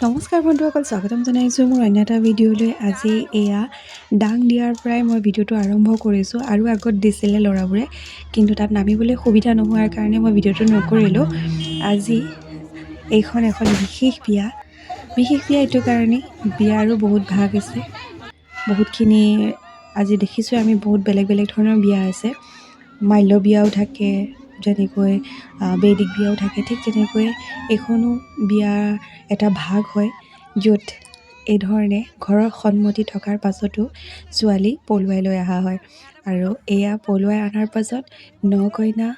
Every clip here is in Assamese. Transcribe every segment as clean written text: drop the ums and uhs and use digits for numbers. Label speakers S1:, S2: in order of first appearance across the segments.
S1: নমস্কাৰ বন্ধুসকল, স্বাগতম জনাইছোঁ মোৰ অন্য এটা ভিডিঅ'লৈ। আজি এয়া দাং দিয়াৰ পৰাই মই ভিডিঅ'টো আৰম্ভ কৰিছোঁ। আৰু আগত দিছিলে ল'ৰাবোৰে, কিন্তু তাত নামিবলৈ সুবিধা নোহোৱাৰ কাৰণে মই ভিডিঅ'টো নকৰিলোঁ। আজি এইখন এখন বিশেষ বিয়া। বিশেষ বিয়া এইটো কাৰণেই, বিয়াৰো বহুত ভাগ আছে, বহুতখিনি আজি দেখিছোঁ আমি। বহুত বেলেগ বেলেগ ধৰণৰ বিয়া আছে। মাল্য বিয়াও থাকে, যেনেকৈ বৈদিক বিয়াও থাকে, ঠিক তেনেকৈ এইখনো বিয়াৰ এটা ভাগ হয়, য'ত এই ধৰণে ঘৰৰ সন্মতি থকাৰ পাছতো ছোৱালী পলুৱাই লৈ অহা হয়। আৰু এয়া পলুৱাই অনাৰ পাছত ন কইনা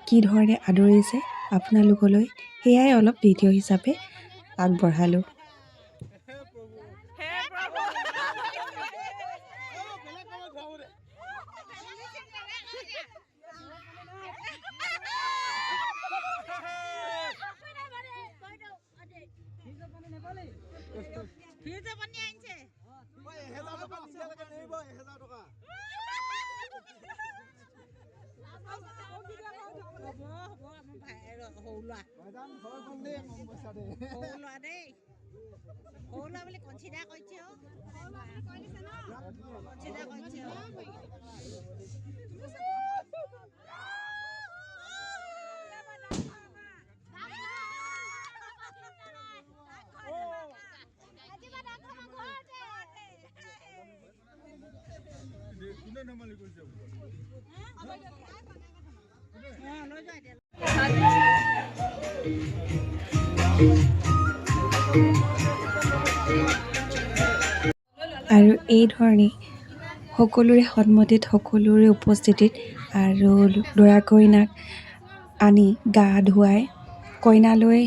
S1: কি ধৰণে আদৰিছে আপোনালোকলৈ সেয়াই অলপ ভিডিঅ' হিচাপে আগবঢ়ালোঁ।
S2: হে প্ৰভু। পানী আনিছে।
S3: 1000 টকা নিদিয়ালৈকে নেৰিব, 1000 টকা।
S2: হ'ব হ'ব, আমাৰ ভাই সৰু ল'ৰা।
S3: ভাইজান হৈ গ'ল দেই, কম পইচা দেই।
S2: সৰু ল'ৰা দেই, সৰু ল'ৰা বুলি কনচিডাৰ কৰিছে। কনচিডাৰ কৰিছে।
S3: কোনে ধেমালি কৰিছে?
S2: অঁ, লৈ যোৱা এতিয়া।
S1: আৰু এই ধৰণেই সকলোৰে সন্মতিত, সকলোৰে উপস্থিতিত আৰু দৰা কইনাক আনি গা ধুৱাই কইনালৈ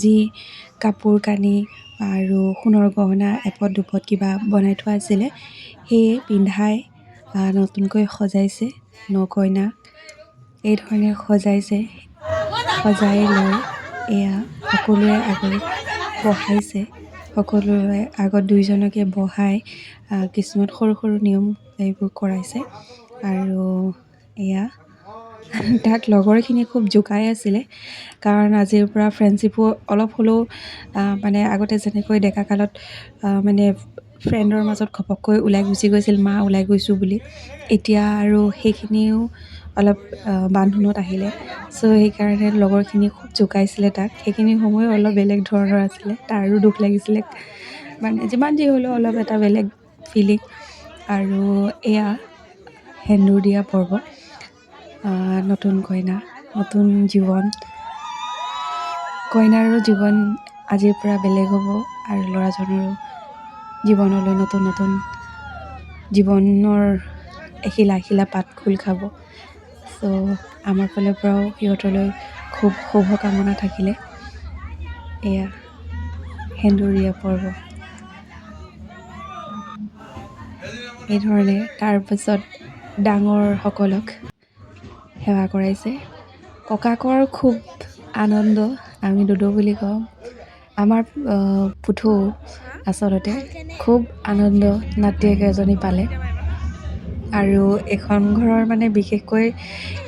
S1: যি কাপোৰ কানি আৰু সোণৰ গহনা এপদ দুপদ কিবা বনাই থোৱা আছিলে, সেয়ে পিন্ধাই নতুনকৈ সজাইছে ন কইনাক। এই ধৰণে সজাইছে। সজাই লৈ এয়া সকলোৰে আগত বহাইছে। সকলোৰে আগত দুইজনকে বহাই কিছুমান সৰু সৰু নিয়ম এইবোৰ কৰাইছে। আৰু এয়া তাক লগৰখিনিয়ে খুব জোকাই আছিলে, কাৰণ আজিৰ পৰা ফ্ৰেণ্ডশ্বিপো অলপ হ'লেও মানে আগতে যেনেকৈ ডেকা কালত মানে ফ্ৰেণ্ডৰ মাজত ঘপককৈ ওলাই গুচি গৈছিল, মা ওলাই গৈছোঁ বুলি, এতিয়া আৰু সেইখিনিও অলপ বান্ধোনত আহিলে। চ' সেইকাৰণে লগৰখিনিয়ে খুব জোকাইছিলে তাক। সেইখিনি সময়ো অলপ বেলেগ ধৰণৰ আছিলে, তাৰো দুখ লাগিছিলে, মানে যিমান যি হ'লেও অলপ এটা বেলেগ ফিলিং। আৰু এয়া সেন্দুৰ দিয়া পৰ্ব। নতুন কইনা, নতুন জীৱন। কইনাৰো জীৱন আজিৰ পৰা বেলেগ হ'ব আৰু ল'ৰাজনৰো জীৱনলৈ নতুন নতুন জীৱনৰ এখিলা এখিলা পাত খোল খাব। চ' আমাৰ ফালৰ পৰাও সিহঁতলৈ খুব শুভকামনা থাকিলে। এয়া সেন্দুৰীয়া পৰ্ব। এইধৰণে তাৰপাছত ডাঙৰসকলক সেৱা কৰাইছে। ককাকৰ খুব আনন্দ, আমি দুদু বুলি কওঁ। আমাৰ পুথু আচলতে খুব আনন্দ, নাতিয়েক এজনী পালে। আৰু এইখন ঘৰৰ মানে বিশেষকৈ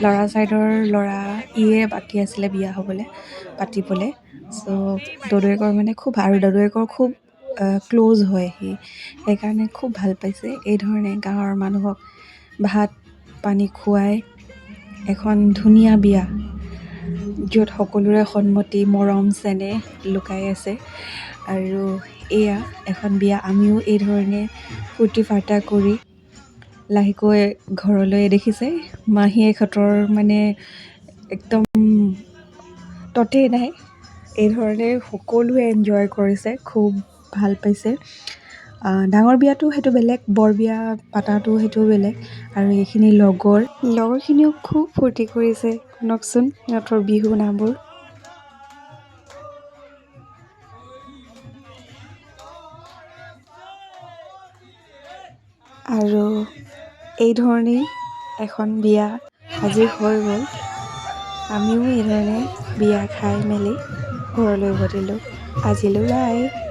S1: ল'ৰা ছাইডৰ ল'ৰা ইয়ে বাকী আছিলে বিয়া হ'বলৈ, পাতিবলৈ। চ' দদৈয়েকৰ মানে খুব, আৰু দদৈয়েকৰ খুব ক্ল'জ হয় সি, সেইকাৰণে খুব ভাল পাইছে। এই ধৰণে গাঁৱৰ মানুহক ভাত পানী খুৱাই এখন ধুনীয়া বিয়া, য'ত সকলোৰে সন্মতি, মৰম চেনেহ লুকাই আছে। আৰু এয়া এখন বিয়া। আমিও এই ধৰণে ফূৰ্তি ফাৰ্তা কৰি লাহেকৈ ঘৰলৈ, দেখিছে মাহীয়েকহঁতৰ মানে একদম ততেই নাই। এই ধৰণে সকলোৱে এনজয় কৰিছে, খুব ভাল পাইছে। ডাঙৰ বিয়াটো সেইটো বেলেগ, বৰ বিয়া পাতাটো সেইটো বেলেগ। আৰু এইখিনি লগৰখিনিও খুব ফূৰ্তি কৰিছে। শুনকচোন সিহঁতৰ বিহু নামবোৰ। আৰু এই ধৰণেই এখন বিয়া আজি হৈ গ'ল। আমিও এই ধৰণে বিয়া খাই মেলি ঘৰলৈ উভতিলোঁ। আজিলৈ বাই।